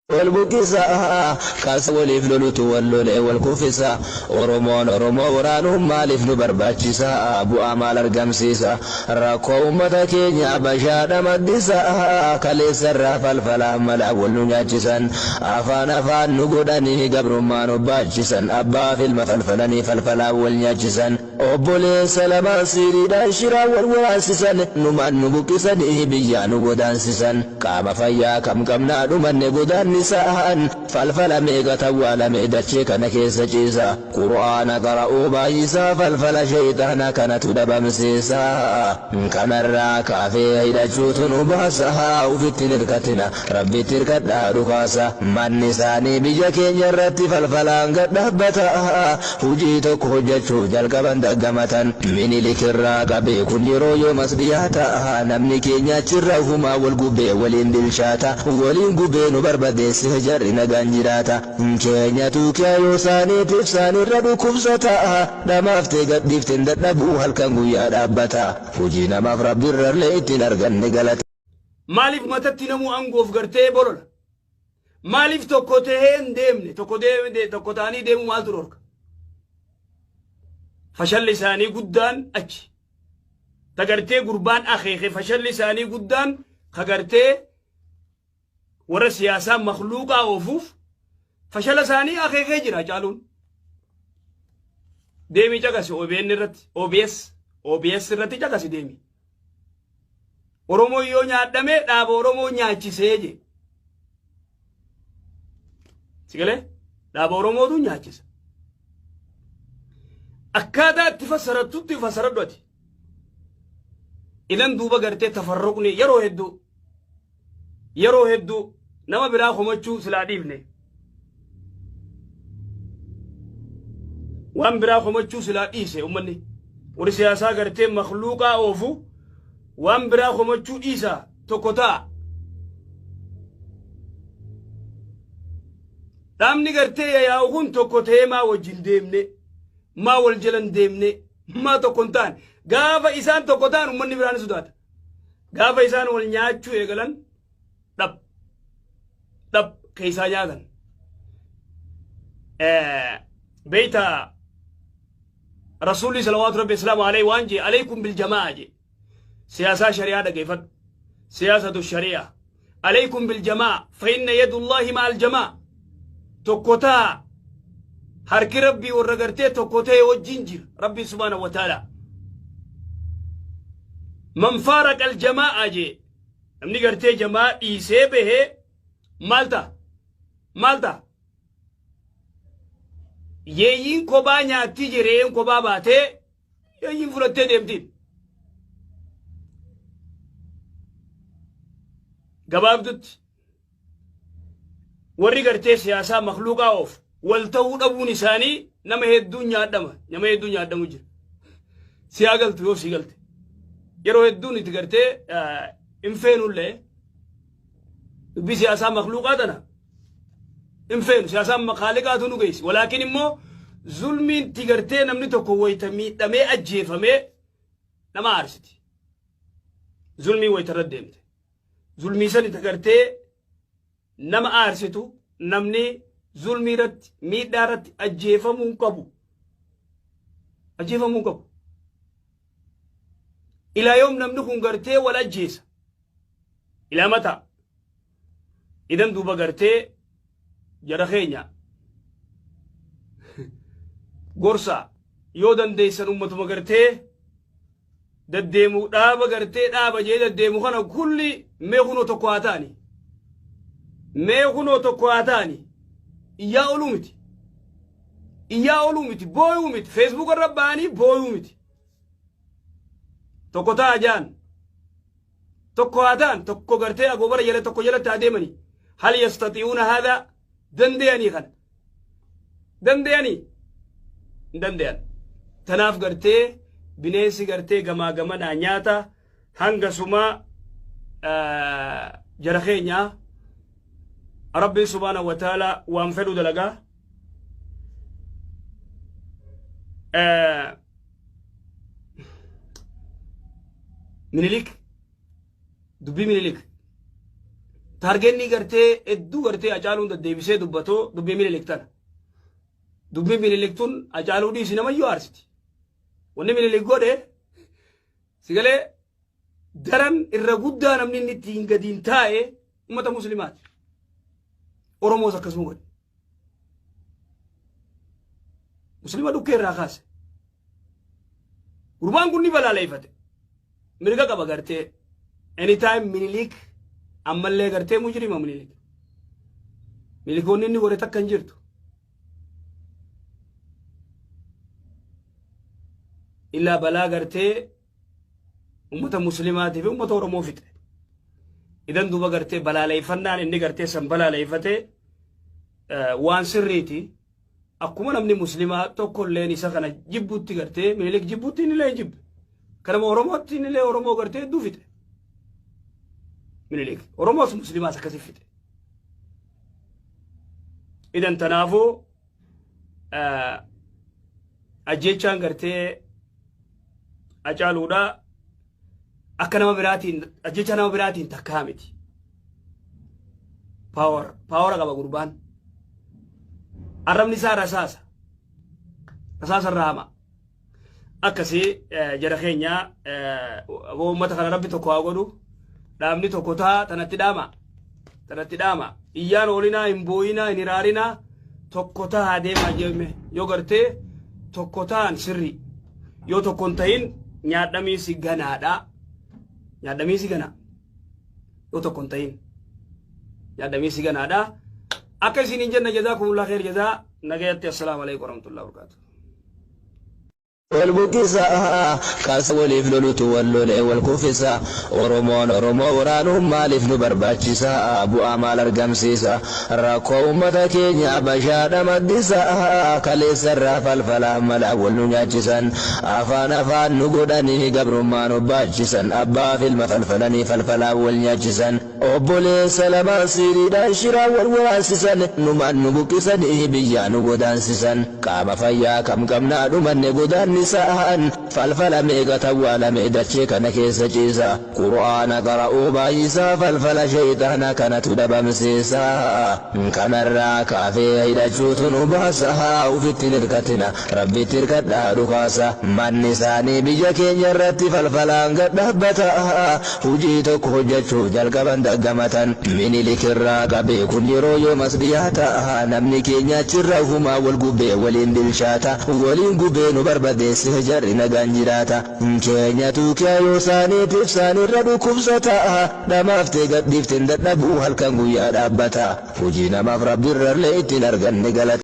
Wal buqqisa kaasa waliif lolutu wal lolee wal kuffisa. Oromoon Oromoo waraanuun maaliif nu barbaachisa? Bu'aa maal argamsiisa? Rakkoo uummata keenya bashaadha maddisa. Kaleessarraa falfalaa mala wal nu nyaachisan. Afaan afaan nu godhanii gabrummaa nu baachisan. Abbaaf ilma falfalanii falfalaan wal nyaachisan. Obboleessa lamaan siiriidhaan shiraan wal waraansisan. Numaan nu buqqisanii biyyaa nu godaansisan. Qaama fayyaa kam qabnaa dhumanne godaannisaan. Falfala meeqa tawwaalame dachee kana keessa ciisa. Qur'aana qara'uu baay'isaa falfala shayxaana kanatu dhabamsiisa. Kanarraa kaafee hidhachuutu nu baasa. Ufitti hin hirkatina Rabbitti hirkadhaa dhukaasa. Manni isaanii biyya keenya irratti falfalaan gad dhaabbata. Hujii tokko hojjachuuf jalqaban daggamatan. Minilik irraa qabee kun yeroo yoomas dhiyaata. Namni keenya achirra ufumaa wal gubbee waliin bilchaata. Waliin gubee nu barbadeessee jarri nagaan jiraata. Keenyatu kaayoo isaaniitiif isaanirra dhukkubsata. Dhamaaftee gadhiifteen dadhabuu halkan guyyaa dhaabbata. Hujii namaaf Rabbirrallee ittiin arganne galata. Maaliif matatti namuu angoof gartee bolola? Maaliif tokko tahee hin deemne? Tokko deemne tokko ta'anii deemuu maaltu dhorka? Fashalli isaanii guddaan achi. Ta gartee gurbaan akeeke fashalli isaanii guddaan ka gartee warra siyaasaa makluuqaa oofuuf fashala isaanii akeekee jira Hacaaluun. Deemii caqasi OBN irratti OBS OBS irratti caqasi deemi. Oromoon yoo nyaadhame dhaaba Oromoo nyaachisee je. Sigalee dhaaba Oromootu nyaachisa. Akkaataa itti fassarattutti fassaradhu ati. Idan duuba gartee tafarruqni yeroo hedduu yeroo hedduu nama biraa komachuu silaa dhiifne. Waan biraa komachuu silaa dhiise ummanni. Warri siyaasaa gartee makluuqaa oofu waan biraa komachuu dhiisa tokko ta'a. Dhaabni gartee yayaa'u kun tokko ta'ee maa wajjin deemne, maa wal jalan deemne, maa tokko hin taane. Gaafa isaan tokko ta'an ummanni biraan sodaata. Gaafa isaan wal nyaachuu eegalan dhab dhab keessaa nyaatan. Beeyta Rasuulli salawaatu rabbi islaamu alayhi waan jee alaykum bil jamaa jee. Siyaasaa shari'aa dhageeffadhu. Siyaasatu shari'aa. Alaykum bil jamaa fa inna yadullahi ma'al jamaa. Tokko ta'a harki rabbii warra gartee tokko ta'e wajjin jira rabbiin subhaanahu wa ta'ala. Man faaraqa al jamaa'a jee namni gartee jamaa dhiisee bahee maal ta'a? Maal ta'a? Yeeyyiin kophaa nyaatti jireen kophaa baatee yeeyyiin fudhattee deemtiin. Gabaabdutti warri gartee siyaasaa makluuqaa oofu wal ta'uu dhabuun isaanii nama hedduun nyaadhama nama hedduun nyaadhamu jira. Siyaa galtu yoo sii galte yeroo hedduun itti gartee hin feenullee dubbii siyaasaa makluuqaa tana hin feenu siyaasaan makaaliqaatu nu geessi walaakin immoo zulmiin itti gartee namni tokko wayita miidhamee ajjeefamee nama aarsiti. Zulmii wayita irra deemte. Zulmii san itti gartee nama aarsitu namni zulmii irratti miidhaa irratti ajjeefamuu hin qabu. Ajjeefamuu hin qabu. Ilaa yoom namni kun gartee wal ajjeesa. Ilaa mataa. Idan duuba gartee jara keenya gorsa yoo dandeessan ummatuma gartee daddeemu dhaaba gartee dhaaba jee daddeemu kana kulli mee kunoo tokko haa ta'ani. Mee kunoo tokko haa ta'ani. Iyyaa oluu miti. Iyyaa oluu miti. Booyuu miti. Feesbuuka irra ba'anii booyuu miti. Tokko ta'a jaan. Tokko haa ta'an tokko gartee agoobara jala tokko jalatti haa deemanii. Hal yastati'uuna haadha danda'anii kana. Danda'anii hin danda'an. Tanaaf gartee bineensi gartee gamaa gamanaa nyaata hanga sumaa jara keenya Rabbiin subhaanahu wa ta'ala waan fedhu dalagaa. Minilik dubbii Minilik Targetni gartee hedduu gartee Hacaaluun deddeebisee dubbatoo dubbii Minilik tana. Dubbii Minilik tun Hacaaluu dhiisi namayyuu aarsiti. Wanni Minilik godhe sigalee daran irra guddaa namni inni ittiin gadiin taa'e uummata Muslimaati. Oromoos akkasuma godhe. Muslima dhukkee irraa kaase. Gurbaan kun ni balaaleeffate. Mirga qaba gartee. Anytime Minilik ammallee gartee mujrima Minilik. Minilikoonni inni godhe takka hin jirtu. Illaa balaa gartee uummata Muslimaatii fi uummata Oromoo fixe. Idan duuba gartee balaaleeffannaan inni gartee san balaaleeffate waan sirriiti. Akkuma namni Muslimaa tokkolleen isa kana jibbutti gartee Minilik jibbutti inni illee jibbe. Kanama Oromootti inni illee Oromoo gartee hedduu fixe. Minilik Oromoos Muslimaas akkasii fixe. Idan tanaafuu ajjechaan gartee Hacaaluudha akka nama biraatiin ajjecha nama biraatiin takkaa miti. Power power qaba gurbaan. Arrabni isaa rasaasa. Rasaasa irraa hama. Akkasii jara keenya, uummata kana Rabbi tokko haa godhu. Dhaabni tokko ta'a, tanatti dhaama. Tanatti dhaama. Iyyaan oolinaa, hin booyinaa, hin hiraarinaa, tokko ta'a deemaa jemme. Yoo gartee tokko ta'an sirrii. Yoo tokko hin ta'in nyaadhamiinsi ganaadha. Nyaadhamiinsi ganaa. Yoo tokko hin ta'in nyaadhamiinsi ganaadha. Akka isin hin jenne, jazakumullah khair jazaa nagayatti. Assalaamu alaikum warahmatullahi wabarakatuh. Wal buqqisa kaasa waliif lolutu wal lolee wal kuffisa. Oromoon Oromoo waraanuun maaliif nu barbaachisa? Bu'aa maal argamsiisa? Rakkoo uummata keenya bashaadha maddisa. Kaleessarraa falfalaa mala wal nu nyaachisan, afaan afaan nu godhanii gabrummaa nu baachisan, abbaaf ilma falfalanii falfalaa wal nyaachisan, obboleessa lamaan siiriidhaan shiraan wal waraansisan, numaan nu buqqisanii biyyaa nu godaansisan. Qaama fayyaa kam qabnaa dhumanne godaannisaan? Falfala meeqa tawwaalame dachee kana keessa ciisa? Qur'aana qara'uu baay'isaa, falfala shayxaana kanatu dhabamsiisa. Kanarraa kaafee hidhachuutu nu baasa. Ufitti hirkatina, Rabbitti hirkadhaa dhukaasa. Manni isaanii biyya keenya irratti falfalaan gad dhaabbata. Hujii tokko hojjechuuf jalqaban daggamatan. Minilik irraa qabee kun yeroo yoomas dhiyaata. Namni keenya achirra ufumaa wal gubee waliin bilchaata, waliin gubee nu barbadeesse, jarri nagaan jiraata. Keenya tuukiyaa isaaniitiif isaanirra dhukkubsata. Dhamaaftee gadhiifteen dadhabuu halkan guyyaa dhaabbata. Hujii namaaf Rabbiirrallee ittiin arganne galata.